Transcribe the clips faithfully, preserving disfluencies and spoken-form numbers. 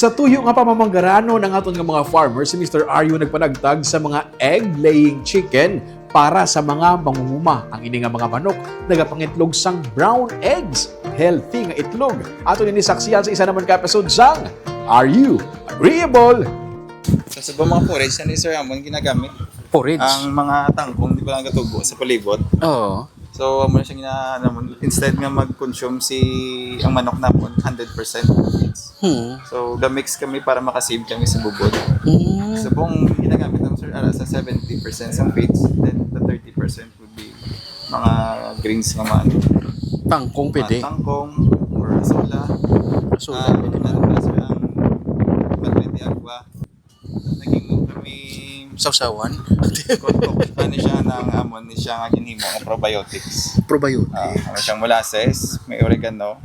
Sa tuyo nga pamamanggarano ng aton nga mga farmers, si Mister Aryo nagpanagtag sa mga egg-laying chicken para sa mga mangunguma. Ang ini nga mga manok nagapangitlog sang brown eggs, healthy nga itlog. Aton ini saksihan sa isa naman ka episode sang Are You Agreeable? Sa subong mga forage, ano, sir, amon ginagamit? Forage? Ang mga tangkong, di ba, lang gatubo sa palibot? Oo. So, amo na siya gina-, ano, instead nga mag-consume si, ang manok namon, hundred percent feeds. Hmm. So, ga-mix kami para makasave kami sa bubod. Hmm. So, kung ginagamit naman, sir, ara sa seventy percent sa feeds, then the thirty percent would be mga greens nga man. Tangkong pwede? Mga tangkong, or asola. Asola, ah, pwede. Ano pa, sir, ang Madre de Agua. Naging kami sawsawan. Ano siya, nang amon ni siya nga ginhimo nga probiotics. Probiotics. Ah, ano siyang molasses, may oregano,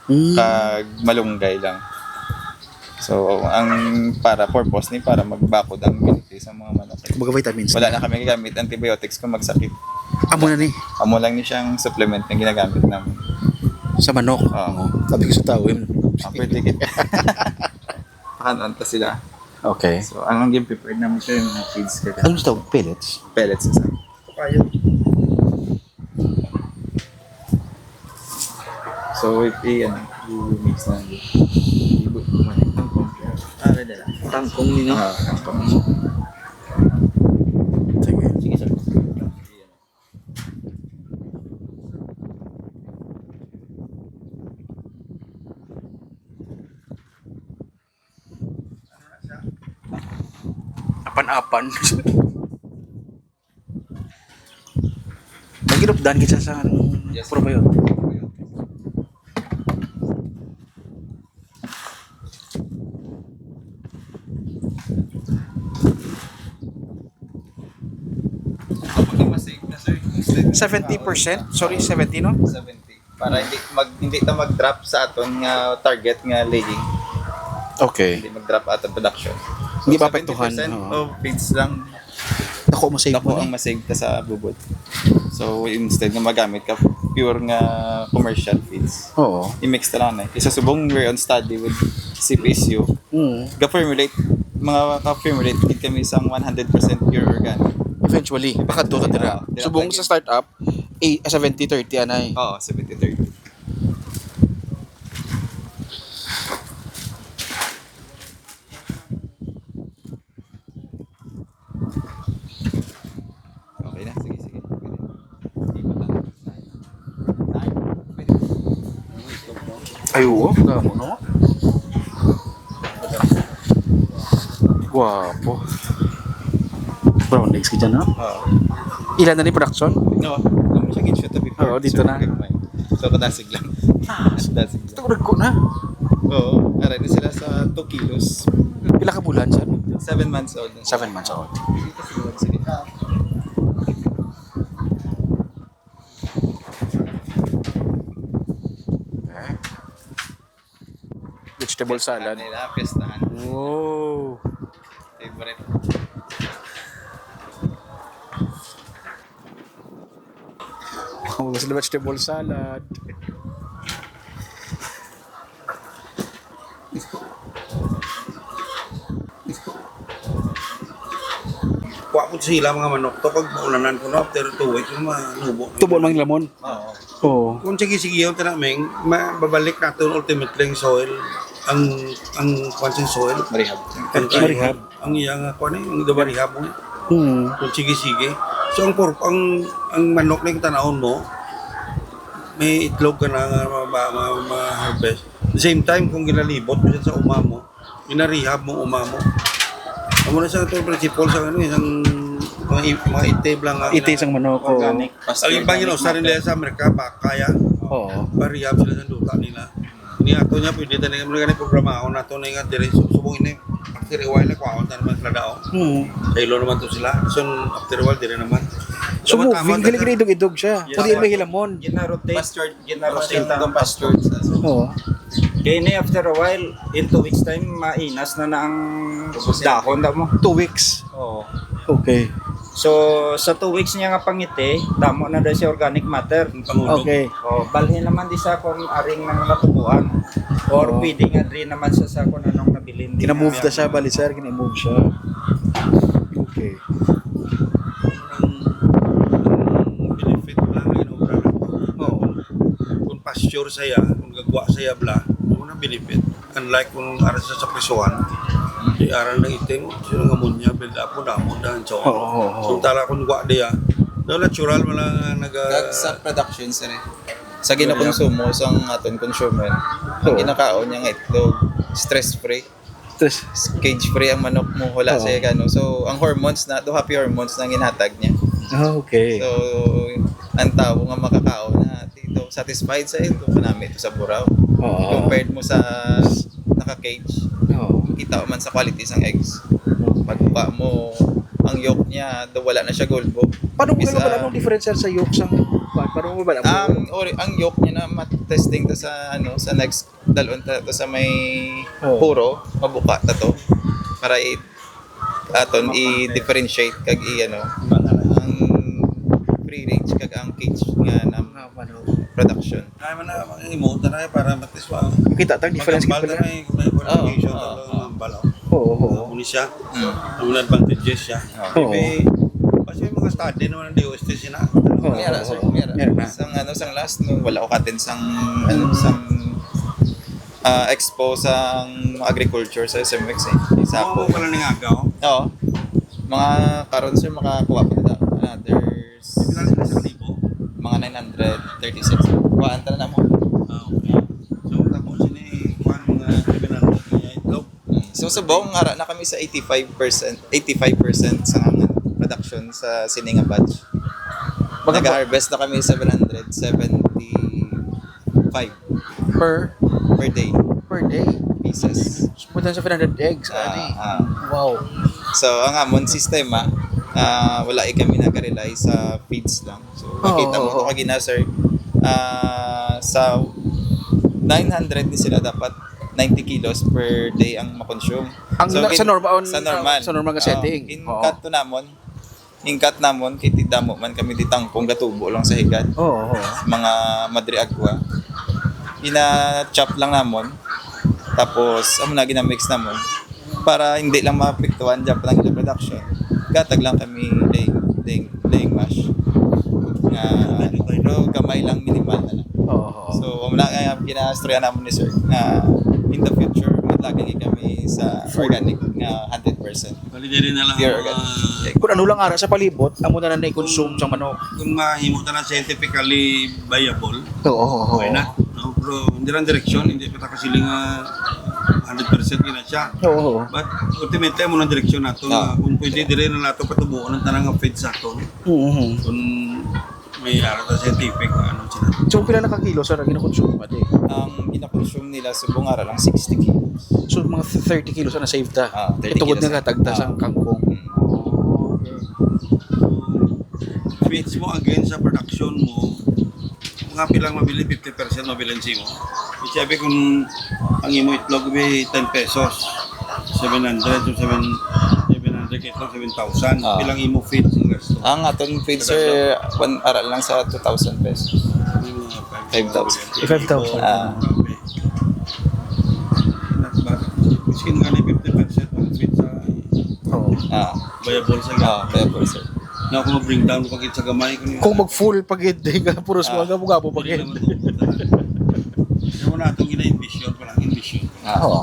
Mm. kag malunggay lang. So, ang para purpose ni para magbakod ang immunity sa mga manok. Kumbaga vitamins Wala na. na kami gagamit antibiotics kung magsakit. Amo na ni. Amo lang ni siyang supplement na ginagamit namin. Sa manok? Oo. Oo. Sabi ko sa tao, yun. Ah, pwede gid. Pakan-on ta sila. Okay. So, ang, ang gin-prepare naman siya yung mga feeds ka. Ano tawag? Pellets? Pellets, isa. Papaya. So, i-, i-, ano, i-mix na. Ibot mo man. Tangkong. Ah, ready na. Tangkong din, no? Ah, tangkong. Sige. Sige, sir. Apan-apan. Nagirupdan kita sa, ano, Yes. Probiotic. Kapag masig na, sir, yung state Seventy percent? Sorry, seventy, no? Seventy. Para hindi mag, hindi ta mag-drop sa aton nga target nga laying. Okay. Hindi mag-drop aton production. Hindi maapektuhan, seventy percent oo. Of feeds lang. Dako masave Dako mo, ang eh. Masave ka sa bubod. So, instead nga magamit ka pure nga commercial feeds, Oo. I-mix ta lang na. Isa subong we're on study with C P S U. Mm. Ga-formulate, mga ka-formulate gid kami sang one hundred percent pure organic. Eventually, pakadto ka dira. Oo, dira Subong lagi. Sa startup, eh, seventy thirty anay. Oo, seventy thirty. Okay na, sige, sige. Pwede. Di ba ta-, Ay, oo, damo, no? Gwapo. Brown eggs ka dyan, no? Oo. Ilan na ni production? No, kami siya gin-shoot na before. Oo, dito So, na. So, kadasig lang. Ah, Kadasig lang. Ito, ko na. Oo, aray na sila sa two kilos. Pila ka bulan, sir? Seven months old. Seven months old. Sige. Vegetable salad. Nila, pestahan. Wow. Favorite. Ubos na vegetable salad. Kuha po sila mga manok to, pag maulanan ko na, after two weeks, manubo. Tubo man ang lamon? Oo. Oo. Kung sige-sige yung tanaming, mababalik natin ultimately ang soil, ang, ang, kwan sa soil. Marehab. Ang Marehab. Ang iya nga, kwan eh, ang dabarihab mo. Hmm. Kung sige-sige. So, ang pur-, ang, ang manok na yung tanahon mo, may itlog ka na nga ma-, ma-, ma-, ma-harvest. The same time, kung ginalibot mo siya sa uma mo, ginarehab mo uma mo. Amo na sa itong principle sa ano, isang mga i-, mga itim lang ang Iti isang manok, oo. Organic. Ang iba yun, sa nila sa Amerika, baka yan. Oo. Parehab sila sa duta nila. Ni ato niya, pwede tayo nga mga programahon nato na nga dire, su-, subong ini, after a while, kwaon ta naman sila daw. Hmm. Kaylo naman to sila. So, after a while, dire naman. So, Dapat moving, tama galing na. Idog-idog siya. Yes. Pwede may hilamon. Gina-rotate. Pasture, gina-rotate Pasture, ang pasture. Oo. Kaya ini, after a while, in two weeks time, mainas na na ang Ubos na. Dahon, da mo. Two weeks? Oo. Okay. So, sa two weeks niya nga pangiti, damo na daw siya organic matter. Ang pangulog. Okay. Oh, balhin naman di sa kung aring nang natubuan. Or Oo. pwede nga diri naman sa, sa kung anong nabilin. Kina-move ta siya, bali, sir, kina-move siya. Okay. Ang, ang benefit na nga inobra na to. Oo. Kung pasture saya, kung gagwa saya bla, ano na benefit? Unlike kung ara sa, sa prisuhan, di ara na itim, sino nga mo niya, build up mo, damo, dahil so. Oo, oo, oo. Samtala kung wa diya, no, natural, wala nga naga- Kag sa production, sir, eh. Sa ginakonsumo sang aton consumer, ang Oo. ginakaon niya nga itlog, stress-free. Stress. Cage-free ang manok mo, wala Oo. siya gano. So, ang hormones na, do happy hormones na ang ginhatag niya. Ah, okay. So, ang tawo nga makakaon na dito, satisfied sa ito, kanami ito sa buraw. Oo. Compared mo sa naka-cage, Oo. kita man sa quality sang eggs. Pagbuka mo, ang yolk niya, do wala na siya gulbo. Paano mo Bisa- mabala anong difference, sir, sa yolk sang, pa-, paano mo mabala? Ang ori-, ang yolk niya na mat-testing to sa, ano, sa next dalon ta to sa may Oo. puro, mabuka ta to para i-, aton Mapante. i-differentiate kag i-, ano, ang free range kag ang cage nga na Nga, ano. production. Kaya man na, mag-emote na para matis pa. Kita tang difference Magambal kita na na. may, may Oo, qualification oo, to, oo. Ang balaw. Oo, oo. Ano ni siya? Mm. Ang advantages siya. Oo. Maybe, kasi may mga study naman ng D O S T sila. Oo, Meron, oo, sir, oo. meron. Meron na. Sang, ano, sang last, no, wala ko katin sang, ano, Mm. sang, ah, expo sang agriculture sa S M X, eh. Isa Ano po. Pala ning agaw? Oo. Mga karon, sir, makakuha pa kita. Another Pila na sa libo? Mga nine hundred thirty-six. Kuhaan ta na mo. Ah, okay. So, tapos sini, kuhaan mga seven hundred na itlog. Mm. So, subong, ara na kami sa eighty-five percent, eighty-five percent sa nga production sa sini nga batch. Mga Nag-harvest na kami seven hundred seventy-five Per? per day. Per day? Pieces. More than seven hundred eggs, Ah, ani? ah. Wow. So, ang amon sistema, ah, wala, eh, kami nag-rely sa feeds lang. So, Oo, makita mo oo. to kagina, sir. Ah, sa nine hundred ni sila, dapat ninety kilos per day ang makonsume. Ang So, na-, sa gin-, normal, sa normal. sa normal nga Oo, setting. Oo. Gin-cut to namon. Gin-cut namon, kay ti-, damo man kami di tangkong gatubo lang sa higad. Oo, oo. Mga madre agwa. Gina-chop lang namon. Tapos, amo na, gina-mix namon. Para hindi lang maapektuhan dyan pa lang yung production. Gatag lang kami laying, laying, laying mash. Nga, ano, pero gamay lang, minimal na lang. Oo, oo. So, wala nga ginaastroya namon ni sir na in the future, matlagan kami sa Food. organic nga hundred percent. Bali, diri na lang Pure ang organic. mga Kung ano lang ara sa palibot, amo na lang na i-consume Kung sa manok. Kung mahimo ta na scientifically viable, Oo, oo, oo. why not? No? Pero hindi lang direksyon, hindi pa ta kasiling nga hundred percent gina siya. Oo, oo. But ultimately, amo nang direksyon nato Ah. nga kung pwede, diri na nato patubuon ang tanang nga feed sa ato. Mhm. Kung may ara ta scientific, ano sila. So, pila na ka kilo, sir, ang ginakonsume pati? Ang ginakonsume nila, subong ara lang sixty kilos. So, mga thirty kilos ang na-save ta. Ah, thirty Itungod kilos. nga gatag ta Ah. sang kangkong. Mm. Okay. Feeds mo again sa production mo, mga pilang mabili, fifty percent mabilin simo. Sabi kung ang imo itlog be ten pesos, seven hundred to seven, seven hundred ka itlog, seven thousand. Ah. Pilang imo feeds ang gasto? Ang aton feeds, sir, one, ara lang sa two thousand pesos. Yung mga Five thousand. Five thousand. Ah. Not bad. Miskin nga na fifty percent ang feeds sa Oo. Ah. viable sa Ah, kaya po, sir. Na ako mag-bring down pag sa gamay ko niya. Kung mag-full pag hindi ka, puros Ah. mga gabo-gabo pag Hindi naman tubo talaga. Yung mga atong gina-envision pa lang, envision. Ah. Oo.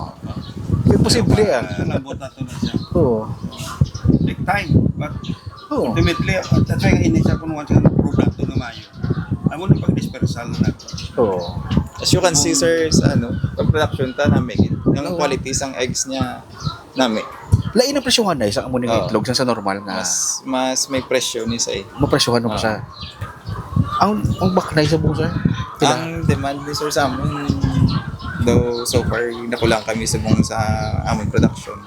Imposible, ah. Lambot na to na siya. Oo. Take time, but Oo. ultimately, that's why ini siya kung once nga na-prove nato nga maayo. Amo na pag-dispersal na nato. Oo. As you can see, sir, sa ano, pag production ta, nami, yung Oo. quality sang eggs niya, nami. Lain ang presyohan na isang amo ning Oo. itlog sa, sa normal nga. Mas, mas may presyo ni sa eh. Mapresyohan mo Oo. siya. Ang, ang baknay sa busa? Pila? Ang demand ni sir sa amon, though so far, nakulang kami sa buong sa amon production.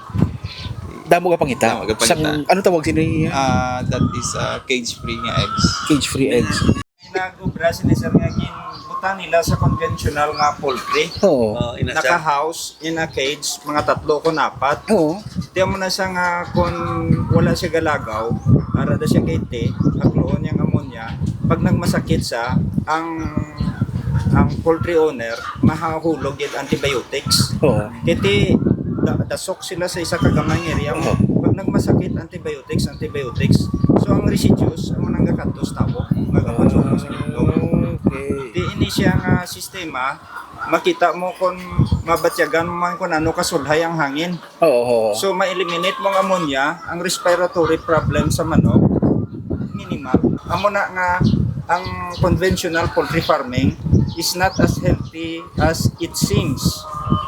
Damo ka pangita? Damo ka pangita. Sang, ano tawag sini? Ah, that is, ah, cage-free nga eggs. Cage-free eggs. Nag-obra sini, sir, nga ginbutang nila sa conventional nga poultry. Oo. Oh, ina siya. Naka-house in a cage, mga tatlo ko apat. Oo. Di mo na siya nga kung wala siya galagaw, ara na siya kay ti, hakloon niya ang ammonia. Pag nagmasakit siya, ang ang poultry owner mahahulog gid antibiotics. Oo. Kay ti da, dasok sila sa isa ka gamay nga area mo. Oo. Pag nagmasakit, antibiotics, antibiotics. So ang residues amo nang gakadto sa tawo, magapasok sa itlog. Okay. Di ini siya nga sistema, makita mo kung mabatyagan mo man kung ano kasulhay ang hangin. Oo, oo. So ma-eliminate mo ang ammonia, ang respiratory problem sa manok minimal. Amo na nga ang conventional poultry farming is not as healthy as it seems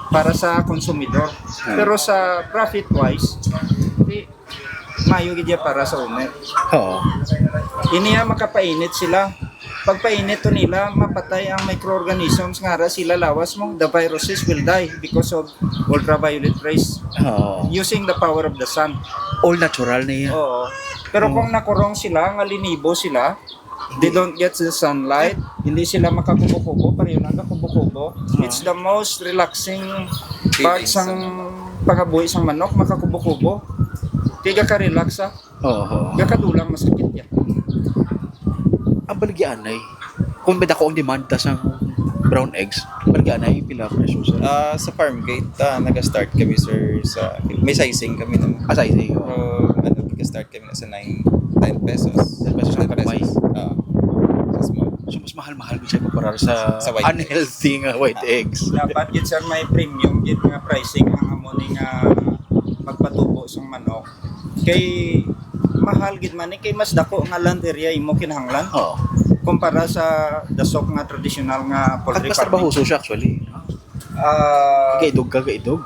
para sa konsumidor. Hmm. Pero sa profit wise, di, mayo gid ya para sa owner. Oo. Ini ya makapainit sila. Pagpainit to nila, mapatay ang microorganisms nga ara sila lawas mo. The viruses will die because of ultraviolet rays. Oo. Using the power of the sun. All natural na yan. Oo. Pero Oo. kung nakurong sila, nga linibo sila, they don't get the sunlight, hindi sila makakubo-kubo, pareho na kakubo-kubo. Oo. It's the most relaxing part Feeling sang sa pagkabuhi sang manok, makakubo-kubo. Kaya ka-relax, ah. Oo. Gakadulang masakit ya. Ang baligya anay, kung may dako ang demanda sa brown eggs, baligya anay, pila presyo, sir? Ah, sa farm gate, ah, nag-start kami, sir, sa, may sizing kami ng Ah, sizing, oo. Pero, ano, nag-start kami na sa nine, ten pesos. Ten pesos ang Ten kagmay? pesos. Ah, sa small. So, mas mahal-mahal siya kumpara sa Sa white unhealthy nga white Ah, eggs. Dapat gid, sir, may premium gid nga pricing ang amo ni nga pagpatubo sang manok. Kay mahal gid man ni, kay mas dako nga land area imo kinahanglan Oo. kumpara sa dasok nga traditional nga At poultry mas farming. trabahoso siya, actually. Ah, Kaidog ka, kaidog.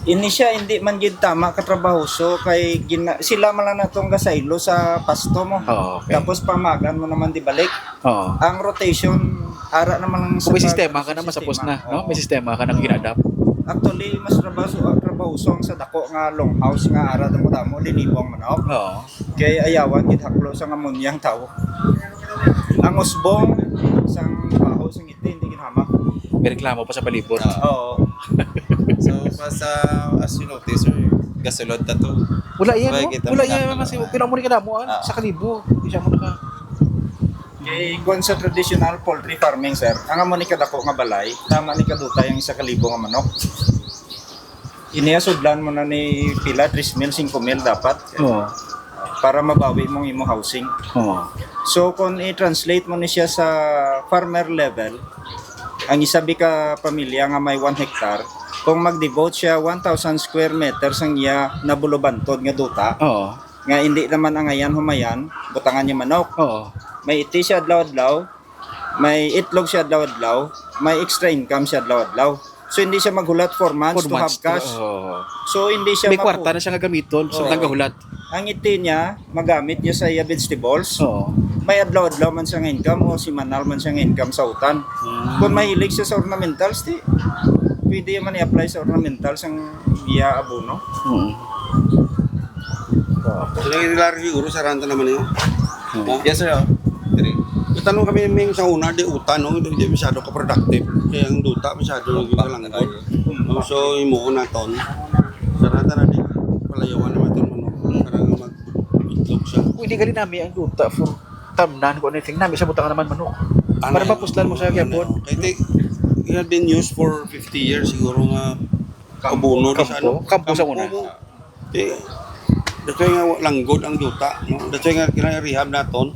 Ini siya, hindi man gid tama katrabahoso kay gina-, sila man lang natong gasaylo sa pasto mo. Oo, okay. Tapos pamagan mo naman di balik. Oo. Ang rotation, ara naman lang sa Kung may sistema ka na, sistema. masapos na, no? Oo. May sistema ka na ginadap. Actually, mas trabahoso, trabahoso ang sa dako nga longhouse nga ara damo-damo, linibo ang manok. Oo. Kay ayawan gid haklo sa nga ammonia ang tawo. Ang usbong sang baho sang ngiti hindi ginhamak. May reklamo pa sa palibot. Ah. Oo. So, pa sa, as you notice, sir, gasulod ta to. Wala yan, Wala no? kita Wala yan, makita. Kasi pila mo ni kadamo, ah, Ah. sa kalibo. Isa mo na ka. Kay kung sa traditional poultry farming, sir, ang amo ni kadako nga balay, tama ni kadutay ang isa ka libo nga manok. Iniya sudlan mo na ni pila, tres mil, singko mil dapat Oo. para mabawi mong imo housing. Oo. So, kung i-translate mo ni siya sa farmer level, ang isa bi ka pamilya nga may one hectare, kung mag-devote siya one thousand square meters ang iya nabulubantod nga duta, Oo. nga hindi naman angayan humayan, butangan niya manok. Oo. May iti siya adlaw-adlaw, may itlog siya adlaw-adlaw, may extra income siya adlaw-adlaw. So, hindi siya maghulat four months Four to months have cash. to, oo. So, hindi siya May mapu- kwarta na siya nga gamiton sa Oo. nagahulat. Ang iti niya, magamit niya sa iya vegetables. Oo. May adlaw-adlaw man siya nga income o semanal man siya nga income sa utan. Mm. Kung mahilig siya sa ornamentals, di, pwede man i-apply sa ornamentals ang iya abono. Mm. So, naging large siguro, saranta naman yun. Hmm. Ha? Yes, sir. Oh. Diri. Itanong kami may sa una, di utan, no? Di masyado ka-productive. Kaya ang duta, masyado Compact naging kalanggol. kayo. No? So, imo na ton. Sarata na di, palayawan naman ton, ano? Para mag-itlog siya. Pwede gali nami ang duta for tamnan ko anything. Nami sa butang naman manok. Ano Para yan? mapuslan mo sa Ano gyapon. yan? Kaya ti-, it had been used for fifty years siguro nga Kampo. abono, di sa Kampo? ano? Kampo sa Kampo una. mo. Eh, that's why nga langgod ang duta, no? That's why nga kailangan rehab naton.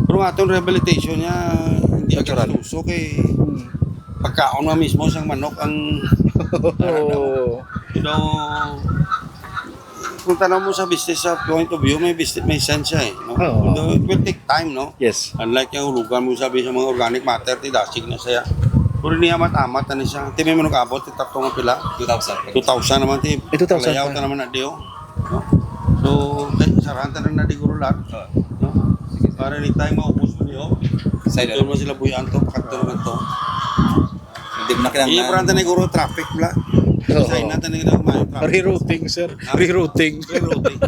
Pero ang aton rehabilitation niya, hindi Natural. gastuso kay Hmm. pagkaon nga mismo sang manok ang Oo. You know, kung tanaw mo sa business sa point of view, may business, may sense siya eh, no? Oo. Although it will take time, no? Yes. Unlike yung hulugan mo sabi sa mga organic matter, ti dasig na siya. Pero niya amat-amat na siya. Ti may manok abot, ti tatlo nga pila. Two thousand. Two thousand naman, ti Eh, two thousand palayaw pa. ta naman na diyo. No? So, kay sarahan ta na na di guro lahat. Oo. No? Sige, sir. Para ni time maubos mo niyo. Sa ilo. Doon mo sila buyan to, pakadto naman to. Hindi mo na kailangan. Iya, parang tanay guro traffic pala. Oo. Sign na tanay na umayo traffic. Rerouting, sir. Ha? Rerouting. Rerouting.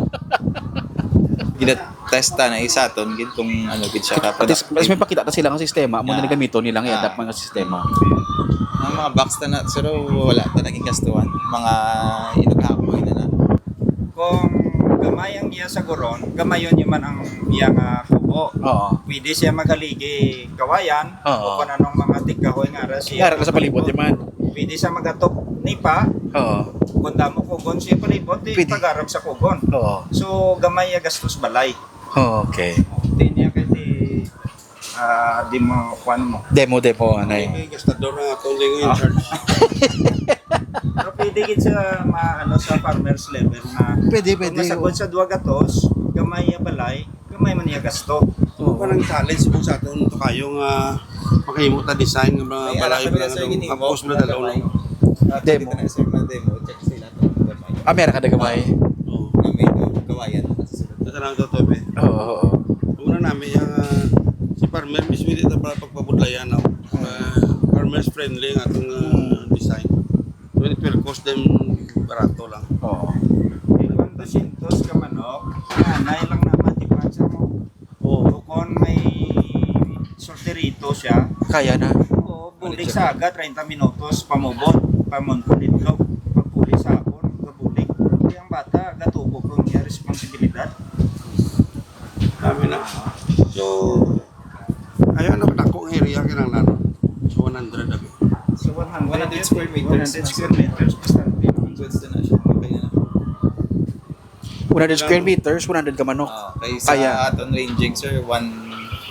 Gina-test ta na isa ton gid kung ano gid siya ka At least, at least may pakita ta sila nga sistema, amo na Ah. nagamiton nila nga Ah. i-adapt mga sistema. Ang mga box ta na, sir, wala ta naging gastuhan. Mga inughapoy na na. Kung gamay ang iya saguron, gamayon niya man ang iya nga kubo. Oo. Pwede siya maghaligi kawayan Oo. o kung anong mga tigkahoy nga ara siya. Nga ara sa palibot niya man. Pwede siya magatop nipa. Oo. Kung damo kugon siya palibot, di Pwede. Pag-arab sa kugon. Oo. So, gamay ang gastos balay. Okay. Di niya kay di, ah, di mo, kuwan mo. Demo, demo, anay. May gastador nga ako, hindi ko in Ah. charge. Pero pwede gid sa ma-, ano, sa farmers level na Pwede, kung pwede, masagod oo. sa dua gatos, gamay ya balay, gamay man iya gasto. Oo. Parang challenge mo sa aton to kayo nga makahimo ta design nga mga May balay alam ka ba na sa nga ginimo, tapos na dalaw gamay. Demo. Dito na, sir, na demo. Check sila to, gamay. Ah, meron ka na gamay? Oo. Na may kawayan. Sa lang to, Tobe. Oo, oo. Una namin yung, ah, si farmer mismo dito para pagpabudlayan, no? Ah, farmers friendly ang atong, ah, design. When it will cost them barato lang. Oo. Kung dosyentos ka manok, nanay lang naman, di pa siya mo. Oo. Kung may solterito siya, Kaya na. Oo, bulig sa aga, treinta minutos, pamubot, pamunton itlog, pagpuli sa hapon, gabulig. Kaya ang bata, gatubo ko niya responsibilidad. Kami na. So, ayun, ano, kadako ang area kinahanglan, no? So, one hundred abi. So, one hundred square meters. One hundred square meters, bastante. Goods na na siya. Okay na. One hundred square meters, one hundred ka manok. Ah, kay sa Kaya. aton ranging, sir, one,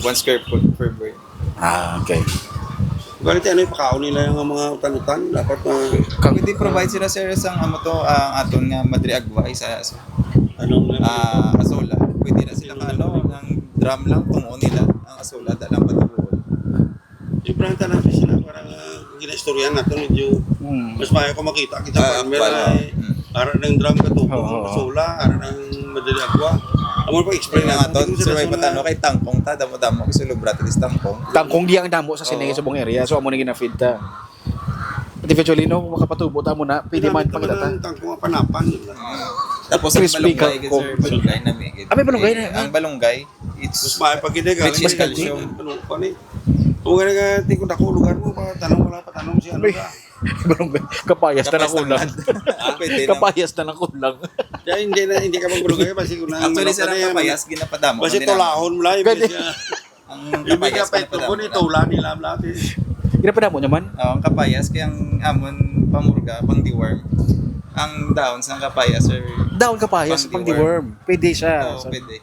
one square foot per bird. Ah, okay. Ganito, ano yung pakaon nila yung mga utan-utan? Dapat na Kang- Pwede provide sila, sir, sa, ano to, ang aton nga madre agua, isa, sa Anong ah, asola. Pwede na sila ka, ano, ng drum lang, tungo nila, ang asola, da lang patubuon. Yung parang tanan sila, parang, ah, ginaistoryahan natin, medyo Hmm. mas maayo ko makita, kita Ah, farmer wala. na eh. Hmm. Ara ng drum ka tubo, Oo, oo. Sola, ara ng madali agwa. Amo pa explain Kaya natin, aton, hindi ko sir, sila may sa patano mga kay tangkong ta, damo-damo, kasi lubra, at least tangkong. Tangkong di ang damo sa sini Oo. sa buong area, so amo na ginafeed ta. At eventually, no, makapatubo ta mo na, pwede man Ginamit naman pagkita ta. Ang tangkong nga panapan, di ba? Tapos ang Crispy balunggay, kangkong. Sir, balunggay na may Ah, may balunggay na, Eh, ang balunggay, it's Mas maayo pag hindi, galing Rich in sa calcium. Ano pa ni? Kung gani ka, tingkod ako, lugar mo, pa, tanong wala, pa, tanong si ano May ka. Balunggay. Kapayas na Kapayas lang lang kulang. Ah, pwede lang. Kapayas na lang kulang. Kaya hindi na, hindi ka magbalunggay, basi kung na Actually, manok sir, ka na ang yan. Kapayas, ginapadamo Basi kami na. Tulahon mo lang, Pwede. Basi, ah, Ang Hindi kapayas, ka pa ito, ginapadamo kung ito, lang. Ulan, nila, blati. Ginapadamo naman? Oh, ang kapayas, kaya ang amon pamurga, pang deworm. Ang dahon sa kapayas, sir. Dahon kapayas, pang deworm. Pwede siya. Oo, So, pwede.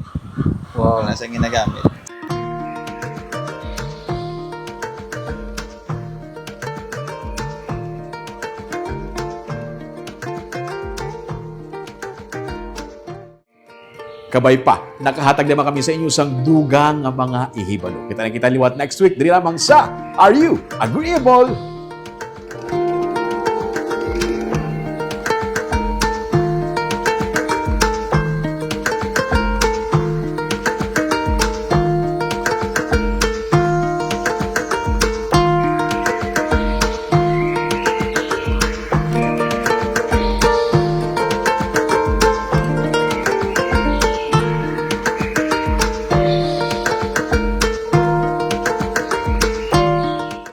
Wow. Wala siyang ginagamit. Kabay pa, nakahatag naman kami sa inyo sang dugang nga mga ihibalo. Kita na kita liwat next week, diri lamang sa Are You Agreeable?